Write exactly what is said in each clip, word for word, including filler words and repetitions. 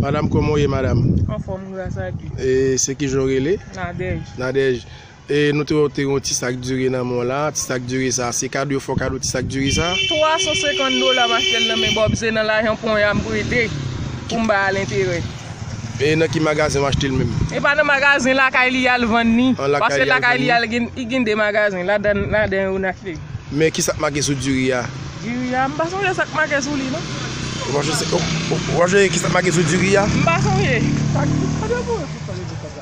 Madanm, kòman w ye, madanm? Anfòm, gras a Dye. E se ki jan w rele? Nadège. Nadège. E nou te wè w te gen yon ti sak diri nan men w la. Ti sak diri sa, se kado yo fè w kado ti sak diri sa? Twa san senkant dola m achte l nan men Bob, se nan lajan ponya m prete pou m bay al enterè. E nan ki magazen w achte l menm? E pa nan magazen, lakay li al vann li. An lakay li al vann li? Paske lakay li al gen, li gen de magazen, ladan, ladan yo n achte. Men ki sa k make sou diri a? Diri a, m pa sonje sa k make sou li, non. Ou pa sonje, ou, ou, ou pa sonje ki sa k make sou diri a? M pa sonje.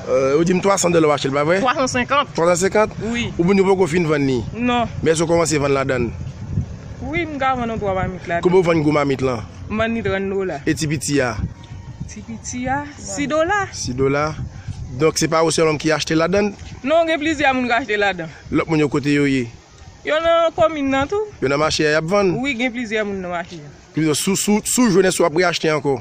Euh, ou di m twa san dola w achte l, pa vre? Twa san senkant. Twa san senkant? Wi. Ou menm ou poko fin vann li? Non. Men èske w kòmanse vann ladan l? Wi, m ka vann yon twa mamit ladan. Konbyen w vann gwo mamit lan? M vann li trant dola. E ti piti a? Ti piti a, sis dola. Sis dola. Donk, se pa ou sèlman ki achte ladan l? Non, gen plizyè moun k achte ladan. Lòt moun yo, kote yo ye? Yo nan komin nan tou. Yo nan mache a y ap vann? Wi, gen plizyè moun nan mache a. Plizyè, si w, si w, si w jwenn, èske w ap reachte ankò?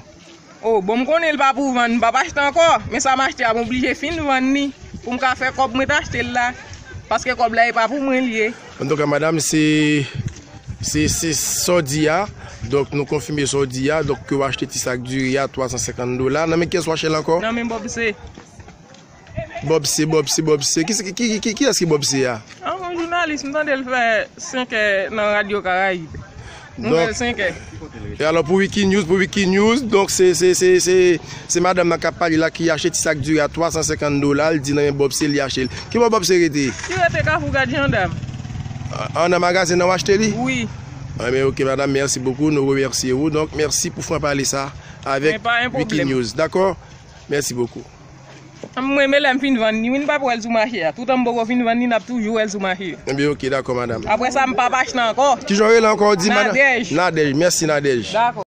O, bon, m konnen l pa pou vann, m p ap achte ankò. Men sa m achte a, m oblije fin vann li pou m ka fè kòb mwen te achte l la. Paske kòb la, e pa pou mwen li ye. Antouka, madanm, se, se, se sa w di a. Donk, nou konfime sa w di a. Donk, ke w achte ti sak diri a, twa san senkant dola. Nan men kiyès w achte l ankò? Nan men Bob C. Bob C, Bob C, Bob C. Ki, ki, ki, ki, kiyès ki Bob C a? A, yon jounalis, m tande l fè senkè nan Radyo Karayib. Nouvèl senkè. E alò, pou Wikinews, pou Wikinews, donk, se, se, se, se, se madanm nan k ap pale la ki achte ti sak diri a twa san senkant dola, l di nan men Bob C li achte l. Ki bò Bob C rete? Li rete Kafou Gad Jandam. A, nan magazen nan w achte li? Wi. Anben, ok, madam, mèsi bokou. Nou remèsye ou. Donk, mèsi pou franc parler sa avèk Wikinews. Dakò? Mèsi bokou. Mwen, men lè m fin vann li, wi, n p ap wè l sou mache a. Toutan m poko fin vann li, n ap toujou wè l sou mache a. Enben, ok, dakò, madanm. Apre sa, m p ap achte ankò. Kijan w rele ankò, w di, madanm? Nadège. Nadège, mèsi, Nadège. Dakò.